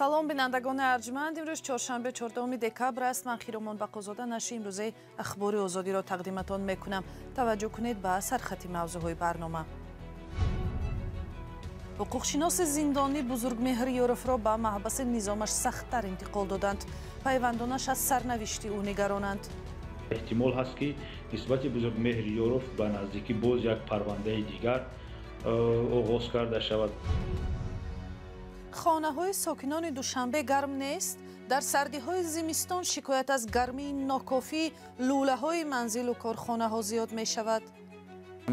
Салом, бинандагони арҷманд. Имрӯз чоршанбе, 14 декабр аст. Ман Хиромон Бақозода нашри имрӯзаи Ахбори Озодиро тақдиматон мекунам. Таваҷҷӯҳ кунед ба сархати мавзӯъҳои барнома. Ҳуқуқшиноси зиндонӣ Бузургмеҳр Ёровро ба маҳбаси низомаш сахттар интиқол доданд. Пайвандонаш аз сарнавишти ӯ нигаронанд. Эҳтимол ҳаст, ки нисбати Бузургмеҳр Ёров ба наздикӣ боз як парвандаи дигар оғоз карда шавад. Хонаҳои сокинони Душанбе гарм нест. Дар сардиҳои зимистон шикоят аз гармии нокофии лӯлаҳои манзилу корхонаҳо зиёд мешавад.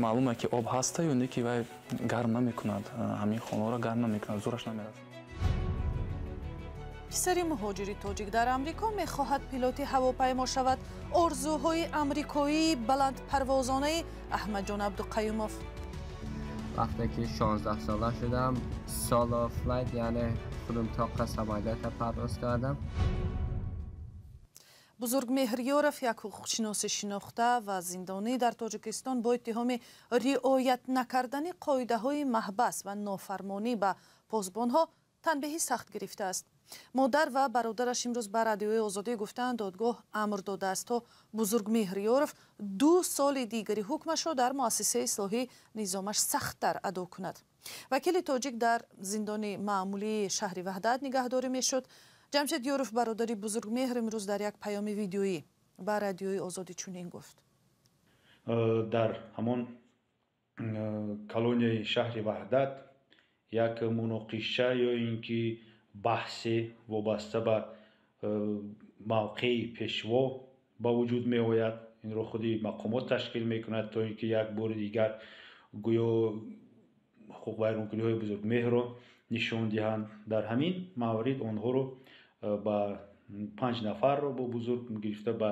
Маълуме, ки об ҳаста ё не, ки вай гарм намекунад, ҳамин хонаро гарм намекунад, зӯраш намерасад. Писари муҳоҷири тоҷик дар Амрико мехоҳад пилоти ҳавопаймо шавад. Орзуҳои амрикоии баландпарвозонаи Аҳмадҷон Абдуқаюмов. Вақте ки 16 сола шудам, solo flight, яъне худум тоқа самолёта парвоз кардам. Бузургмеҳр Ёров, як ҳуқуқшиноси шинохта ва зиндонӣ дар Тоҷикистон, бо иттиҳоми риоят накардани қоидаҳои маҳбас ва нофармонӣ ба посбонҳо танбеҳи сахт гирифтааст. Модар ва бародараш имрӯз ба Радиои Озодӣ гуфтаанд, додгоҳ амр додааст, то Бузургмеҳр Ёров 2 соли дигари ҳукмашро дар муассисаи ислоҳӣ низомаш сахттар адо кунад. Вакили тоҷик дар зиндони маъмулии шаҳри Ваҳдат нигаҳдорӣ мешуд. Ҷамшед Ёров, бародари Бузургмеҳр, имрӯз дар як паёми видеоӣ ба Радиои Озодӣ чунин гуфт. Дар ҳамон колонияи шаҳри Ваҳдат як муноқиша ё ин ки баҳсе вобаста ба мавқеи пешво ба вуҷуд меояд. Инро худи мақомот ташкил мекунад, то ин ки як бори дигар гӯё ҳуқуқвайронкуниҳои Бузургмеҳрро нишон диҳанд. Дар ҳамин маврид онҳоро ба панҷ нафарро бо Бузург гирифта ба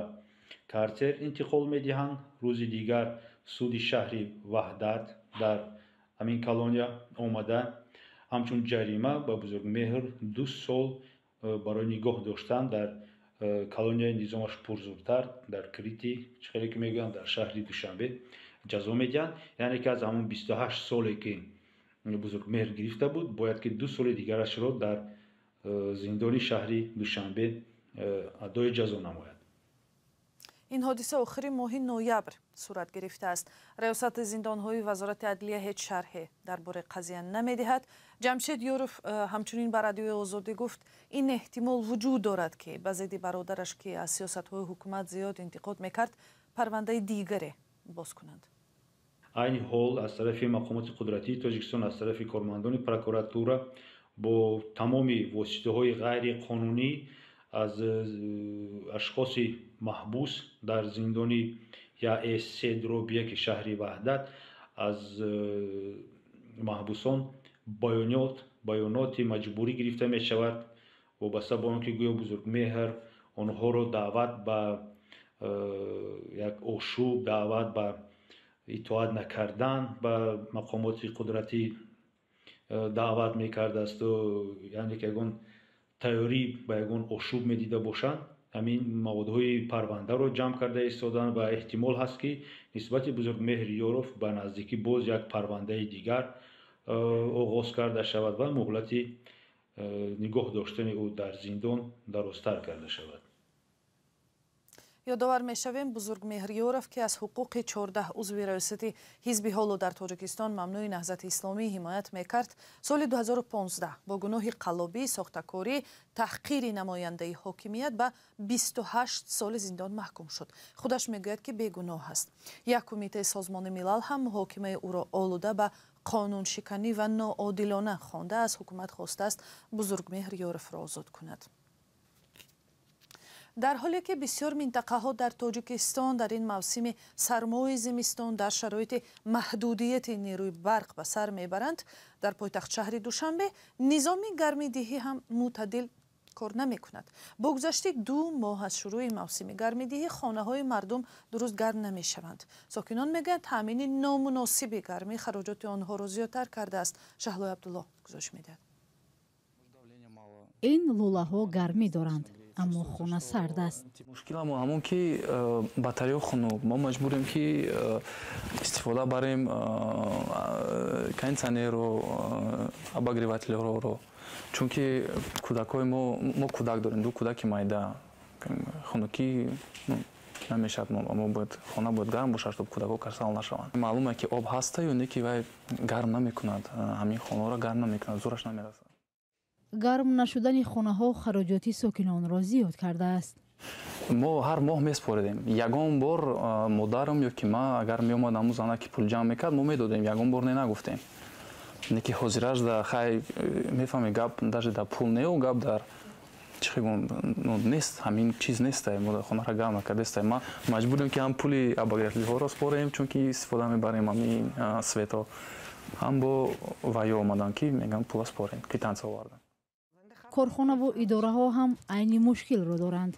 карцер интиқол медиҳанд. Рӯзи дигар суди шаҳри Ваҳдат дар ҳамин колония омада, ҳамчун ҷарима ба Бузургмеҳр 2 сол барои нигоҳ доштан дар колонияи низомаш пурзуртар дар Крити, чӣ хеле ки мегӯянд, дар шаҳри Душанбе ҷазо медиҳанд. Яъне ки аз ҳамон 28 соле, ки Бузургмеҳр гирифта буд, бояд ки 2 соли дигарашро дар зиндони шаҳри Душанбе адои ҷазо намояд. Ин ҳодиса охири моҳи ноябр сурат гирифтааст. Раёсати зиндонҳои Вазорати адлия ҳеҷ шарҳе дар бораи қазия намедиҳад. Ҷамшед Ёров ҳамчунин ба Радиои Озодӣ гуфт, ин эҳтимол вуҷуд дорад, ки ба зидди бародараш, ки аз сиёсатҳои ҳукумат зиёд интиқод мекард, парвандаи дигаре боз кунанд. Айни ҳол аз тарафи мақомоти қудратии Тоҷикистон, аз тарафи кормандони прокуратура бо тамоми воситаҳои ғайриқонунӣ аз ашхоси маҳбус дар зиндони ЯС3/1 шаҳри Ваҳдат, аз маҳбусон баёноти маҷбурӣ гирифта мешавад, вобаста ба он ки гӯё Бузургмеҳр онҳоро даъват ба як ошӯб, даъват ба итоат накардан ба мақомоти қудратӣ даъват мекардаасту, яъне ки ягон тайёрӣ ба ягон ошӯб медида бошанд. Ҳамин маводҳои парвандаро ҷамъ карда истоданд ва эҳтимол ҳаст, ки нисбати Бузургмеҳр Ёров ба наздикӣ боз як парвандаи дигар оғоз карда шавад ва муҳлати нигоҳ доштани ӯ дар зиндон дарозтар карда шавад. Ёдовар мешавем, Бузургмеҳр Ёров, ки аз ҳуқуқи 14 узви раёсати ҳизби ҳоло дар Тоҷикистон мамнӯи Наҳзати Исломӣ ҳимоят мекард, соли 2015 бо гуноҳи қаллобӣ, сохтакорӣ, таҳқири намояндаи ҳокимият ба 28 соли зиндон маҳкум шуд. Худаш мегӯяд, ки бегуноҳ аст. Як кумитаи Созмони Милал ҳам муҳокимаи ӯро олуда ба қонуншиканӣ ва ноодилона хонда, аз ҳукумат хостааст, Бузургмеҳр Ёровро озод кунад. Дар ҳоле ки бисёр минтақаҳо дар Тоҷикистон дар ин мавсими сармои зимистон дар шароити маҳдудияти нерӯи барқ ба сар мебаранд, дар пойтахт шаҳри Душанбе низоми гармидиҳӣ ҳам мӯътадил кор намекунад. Бо гузашти 2 моҳ аз шурӯи мавсими гармидиҳӣ хонаҳои мардум дуруст гарм намешаванд. Сокинон мегӯянд, таъмини номуносиби гармӣ хароҷоти онҳоро зиёдтар кардааст. Шаҳлои Абдулло гузориш медиҳад. Ин лӯлаҳо гармӣ доранд. Аммо хона сард аст. Мушкиламо ҳамон ки батарея хунук. Мо маҷбурем ки истифода барем кондитсионерро, обогревателҳоро, чунки кӯдакҳои мо кӯдак дорем, ду кӯдаки майда. Хунукӣ намешавад, мо бояд хона бояд гарм бошад, чтоб кӯдакҳо касал нашаванд. Маълум е ки об ҳаста ё не ки вай гарм намекунад, ҳамин хонаро гарм намекунад, зӯраш намерасад. Гарм нашудани хонаҳо хароҷоти сокинонро зиёд кардааст. Мо ҳар моҳ месупоридем. Ягон бор модарам ё ки ман агар меомад ҳамун зана ки пул ҷамъ мекард, мо медодем, ягон бор не нагуфтем. Не ки ҳозираш да хай мефаҳми гап даже да пул неу гап дар чӣ гум нест, ҳамин чиз нест, мо хонаро гарм накардест. Ма маҷбурем ки ҳам пули обогревателҳоро спорем, чунки истифода мебарем ҳамин светҳо, ҳам бо ваё омадан ки мегӯям пула спорем, квитансия овардан. Корхонаву идораҳо ҳам айни мушкилро доранд.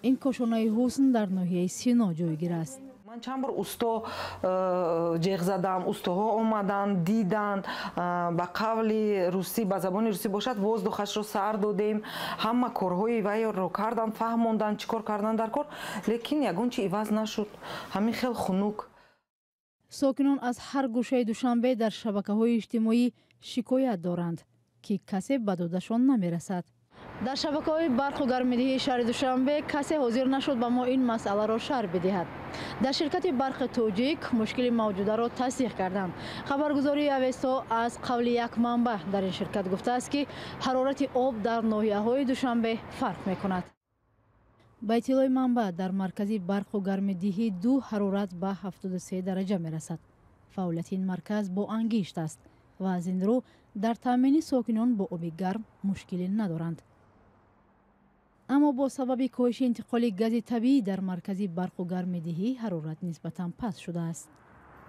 Ин кошонаи ҳусн дар ноҳияи Сино ҷойгир аст. Ман чанд бор усто ҷеғ задам, устоҳо омаданд, диданд, ба қавли русӣ, ба забони русӣ бошад, воздухашро сар додем, ҳама корҳои вайро карданд, фаҳмонданд, чӣ кор кардан дар кор, лекин ягон чи иваз нашуд. Ҳамин хел хунук. Сокинон аз ҳар гӯшаи Душанбе дар шабакаҳои иҷтимоӣ шикоят доранд, ки касе ба додашон намерасад. Дар шабакаҳои барқу гармидиҳии шаҳри Душанбе касе ҳозир нашуд ба мо ин масъаларо шарҳ бидиҳад. Дар ширкати барқи тоҷик мушкили мавҷударо тасдиқ карданд. Хабаргузории Авесто аз қавли як манбаъ дар ин ширкат гуфтааст, ки ҳарорати об дар ноҳияҳои Душанбе фарқ мекунад. Ба иттилои манбаъ, дар маркази барқу гармидиҳӣ ду ҳарорат ба 73 дараҷа мерасад. Фаъолияти ин марказ бо ангишт аст ва аз ин рӯ дар таъмини сокинон бо оби гарм мушкилӣ надоранд. Аммо бо сабаби коҳиши интиқоли гази табиӣ дар маркази барқу гармидиҳӣ ҳарорат нисбатан паст шудааст.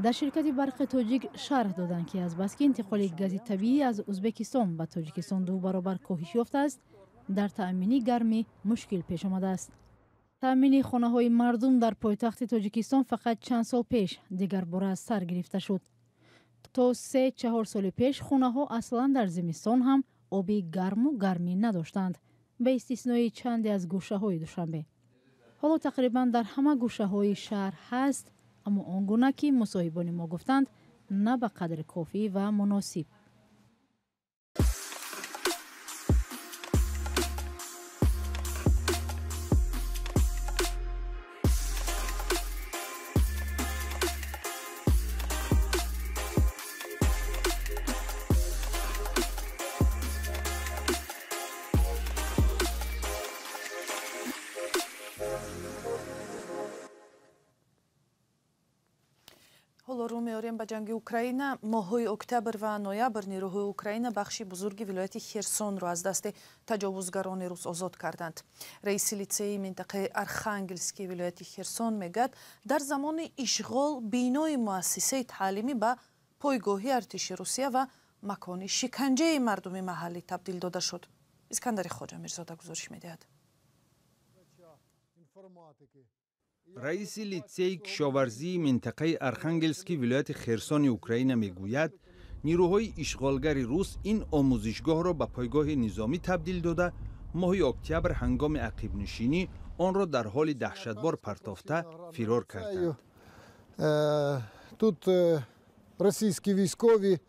Дар ширкати барқи тоҷик шарҳ доданд, ки азбаски интиқоли гази табиӣ аз Ӯзбекистон ба Тоҷикистон ду баробар коҳиш ёфтааст, дар таъмини гармӣ мушкил пеш омадааст. Таъмини хонаҳои мардум дар пойтахти Тоҷикистон фақат чанд сол пеш дигарбора аз сар гирифта шуд. То 3-4 соли пеш хонаҳо аслан дар зимистон ҳам оби гарму гармӣ надоштанд, ба истиснои чанде аз гӯшаҳои Душанбе. Ҳоло тақрибан дар ҳама гӯшаҳои шаҳр ҳаст, аммо он гуна ки мусоҳибони мо гуфтанд, на ба қадри кофӣ ва муносиб. Ҳоло рӯ меорем ба ҷанги Украина. Моҳҳои октябр ва ноябр нерӯҳои Украина бахши бузурги вилояти Херсонро аз дасти таҷовузгарони рус озод карданд. Раиси литсеи минтақаи Архангелский вилояти Херсон мегӯяд, дар замони ишғол бинои муассисаи таълимӣ ба пойгоҳи артиши Русия ва макони шиканҷаи мардуми маҳаллӣ табдил дода шуд. Искандари Хоҷа Мирзода гузориш медиҳад. Раиси литсеи кишоварзии минтақаи Архангелский вилояти Херсони Украина мегӯяд, нирӯҳои ишғолгари рус ин омӯзишгоҳро ба пойгоҳи низомӣ табдил дода, моҳи октябр ҳангоми ақибнишинӣ онро дар ҳоли даҳшатбор партофта фирор карданд. Тут російські військові.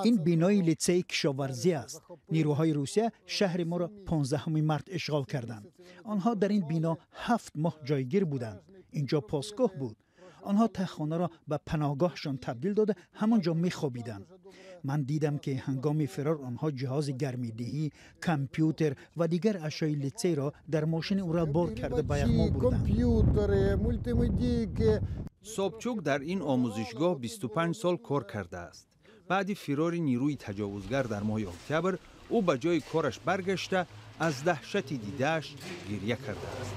Ин бинои литсеи кишоварзӣ аст. Нирӯҳои Русия шаҳри моро 15 март ишғол карданд. Онҳо дар ин бино 7 моҳ ҷойгир буданд. Инҷо посгоҳ буд. Онҳо таххонаро ба паноҳгоҳшон табдил дода, ҳамон ҷо мехобиданд. Ман дидам, ки ҳангоми фирор онҳо ҷиҳози гармидиҳӣ, компютер ва дигар ашёи литсейро дар мошини Урал бор карда ба яғмо бурданд. Собчук дар ин омӯзишгоҳ 25 сол кор кардааст. Баъди фирори нирӯи таҷовузгар дар моҳи октябр ӯ ба ҷои кораш баргашта, аз даҳшати дидааш гирья кардааст.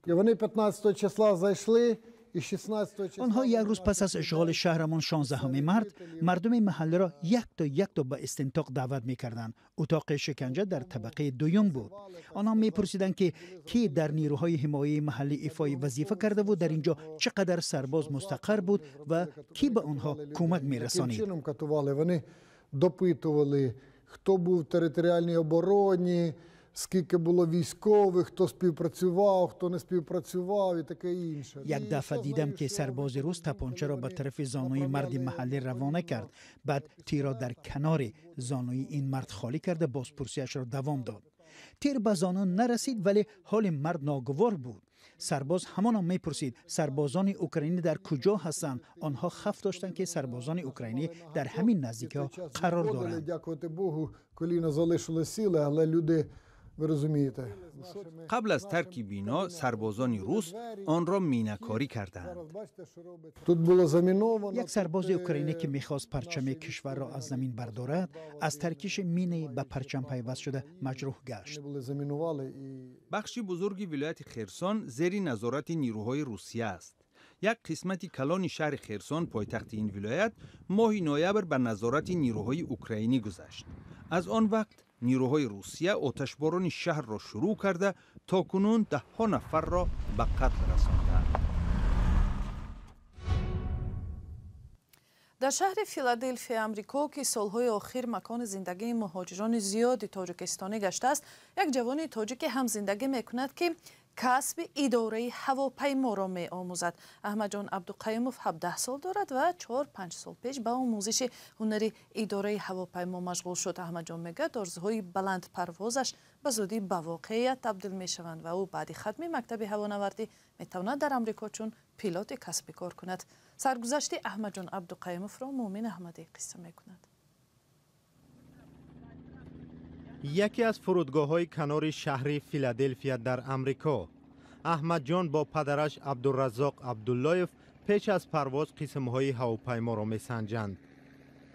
Вони 15 числа зайшли і 16 числа. Онҳо як рӯз пас аз ишғоли шаҳрамон 16 март мардуми маҳаллиро якто якто ба истинтоқ даъват мекарданд. Утоқи шиканҷа дар табақаи дуюм буд. Онҳо мепурсиданд, ки кӣ дар нирӯҳои ҳимояи маҳаллӣ ифои вазифа кардаву дар ин ҷо чӣ қадар сарбоз мустақар буд ва кӣ ба онҳо кӯмак мерасонид. Чином катували, вони допитували, хто був в територіальній обороні, Скільки було військових, хто співпрацював, хто не співпрацював і таке інше. Як дафъа дидам, ки сарбози рус тапончаро ба тарафи зонуи марди маҳаллӣ равона кард, баъд тирро дар канори зонуи ин мард холӣ карда, бозпурсиашро давом дод. Тир ба зону нарасид, вале ҳоли мард ногувор буд. Сарбоз ҳамоно мепурсид, сарбозони украинӣ дар куҷо ҳастанд. Онҳо хаф доштанд, ки сарбозони украинӣ дар ҳамин наздикиҳо қарор доранд. Дякувати Богу, коліно залишили сили, але люди, ви розумієте. Қабл аз тарки бино сарбозони рус онро минакорӣ карданд. Тут було заміновано. Як сарбози украинӣ, ки мехост парчами кишварро аз замин бардорад, аз таркиши мине ба парчам пайваст шуда маҷрӯҳ гашт. Були замінували і Бахши бузурги вилояти Херсон зери назорати нирӯҳои Русия аст. Як қисмати калони шаҳри Херсон, пойтахти ин вилоят, моҳи ноябр ба назорати нирӯҳои украинӣ гузашт. Аз он вақт нирӯҳои Русия оташборони шаҳрро шурӯъ карда, то кунун даҳҳо нафарро ба қатл расонданд. Дар шаҳри Филаделфия Амрико, ки солҳои охир макони зиндагии муҳоҷирони зиёди тоҷикистонӣ гаштааст, як ҷавони тоҷике ҳам зиндагӣ мекунад, ки касби идораи ҳавопайморо меомӯзад. Аҳмадҷон Абдуқаюмов 17 сол дорад ва 4-5 сол пеш ба омӯзиши ҳунари идораи ҳавопаймо машғул шуд. Аҳмадҷон мегӯяд, орзуҳои баландпарвозаш ба зудӣ ба воқеият табдил мешаванд ва ӯ баъди хатми мактаби ҳавонавардӣ метавонад дар Амрико чун пилоти касбӣ кор кунад. Саргузашти Аҳмадҷон Абдуқаюмовро Муъмин Аҳмадӣ қисса мекунад. Яке аз фурудгоҳҳои канори шаҳри Филаделфия дар Амрико. Аҳмадҷон бо падараш Абдураззоқ Абдуллоев пеш аз парвоз қисмҳои ҳавопайморо месанҷанд.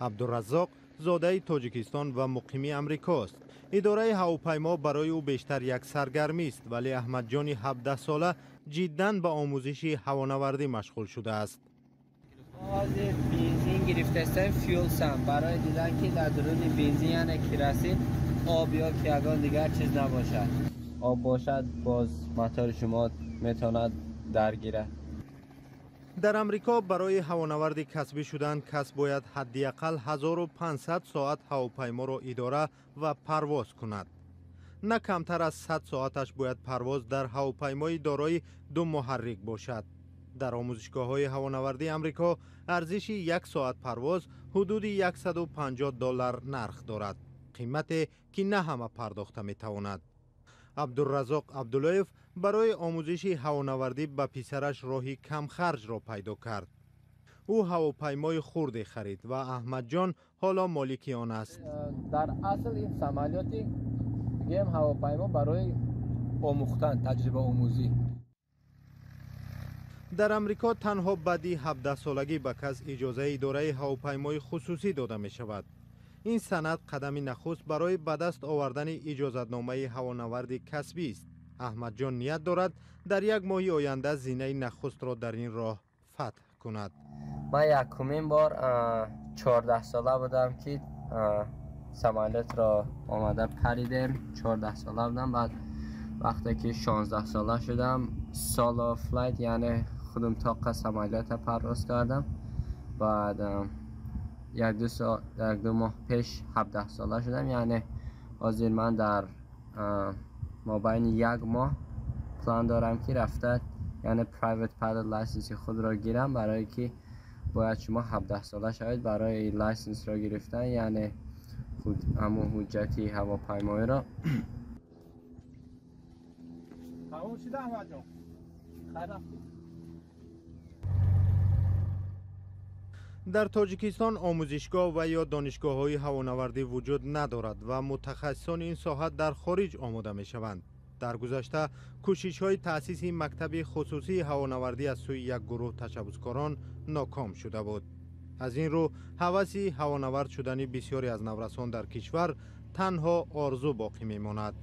Абдураззоқ зодаи Тоҷикистон ва муқими Амрикост. Идораи ҳавопаймо барои ӯ бештар як саргармист, вале Аҳмадҷони 17сола ҷиддан ба омӯзиши ҳавонавардӣ машғул шудааст. Ҳозир бензин гирифтастем, fuel сам, барои дидан, ки дар дуруни бензин, яъне керосин, об ё ки ягон дигар чиз набошад. Об бошад, боз мотори шумо метавонад даргирад. Дар Амрико барои ҳавонаварди касбӣ шудан кас бояд ҳадди ақал 1500 соат ҳавопайморо идора ва парвоз кунад. На камтар аз 100 соаташ бояд парвоз дар ҳавопаймои дорои ду муҳаррик бошад. Дар омӯзишгоҳҳои ҳавонавардии Амрико арзиши як соат парвоз ҳудуди 150 доллар нарх дорад, қимате ки на ҳама пардохта метавонад. Абдураззоқ Абдуллоев барои омӯзиши ҳавонавардӣ ба писараш роҳи камхарҷро пайдо кард. Ӯ ҳавопаймои хурде харид ва Аҳмадҷон ҳоло молики он аст. Дар асл ин самолёти бигем ҳавопаймо барои омӯхтан, таҷрибаомӯзӣ. Дар Амрико танҳо баъди 17солагӣ ба кас иҷозаи идораи ҳавопаймои хусусӣ дода мешавад. Ин санад қадами нахуст барои ба даст овардани иҷозатномаи ҳавонаварди касбист. Аҳмадҷон ният дорад дар як моҳи оянда зинаи нахустро дар ин роҳ фатҳ кунад. Ман якумин бор 14сола будам, ки самолётро омада паридем. 14сола будам. Баъд вақте ки 16сола шудам, solo flight, яъне худам тоқа самолёта парвоз кардам. Баъд як-ду моҳ пеш 17сола шудам, яъне ҳозир ман дар мобайни як моҳ план дорам, ки рафта, яъне private pilot license худро гирам, барое ки бояд шумо 17сола шавед барои license ро гирифтан, яъне ҳамун ҳуҷҷати ҳавопаймоиро. Тамом шуда, Аҳмадҷон? Хайр рафтӣ. Дар Тоҷикистон омӯзишгоҳ ва ё донишгоҳҳои ҳавонавардӣ вуҷуд надорад ва мутахассисони ин соҳа дар хориҷ омода мешаванд. Дар гузашта кӯшишҳои таъсиси мактаби хусусии ҳавонавардӣ аз сӯи як гурӯҳ ташаббускорон ноком шуда буд. Аз ин рӯ ҳаваси ҳавонавард шудани бисёре аз наврасон дар кишвар танҳо орзу боқӣ мемонад.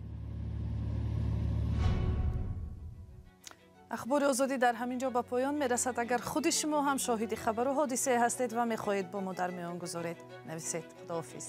Ахбори Озодӣ дар ҳамин ҷо ба поён мерасад. Агар худи шумо ҳам шоҳиди хабару ҳодисае ҳастед ва мехоҳед бо мо дар миён гузоред, нависед. Худоҳофиз.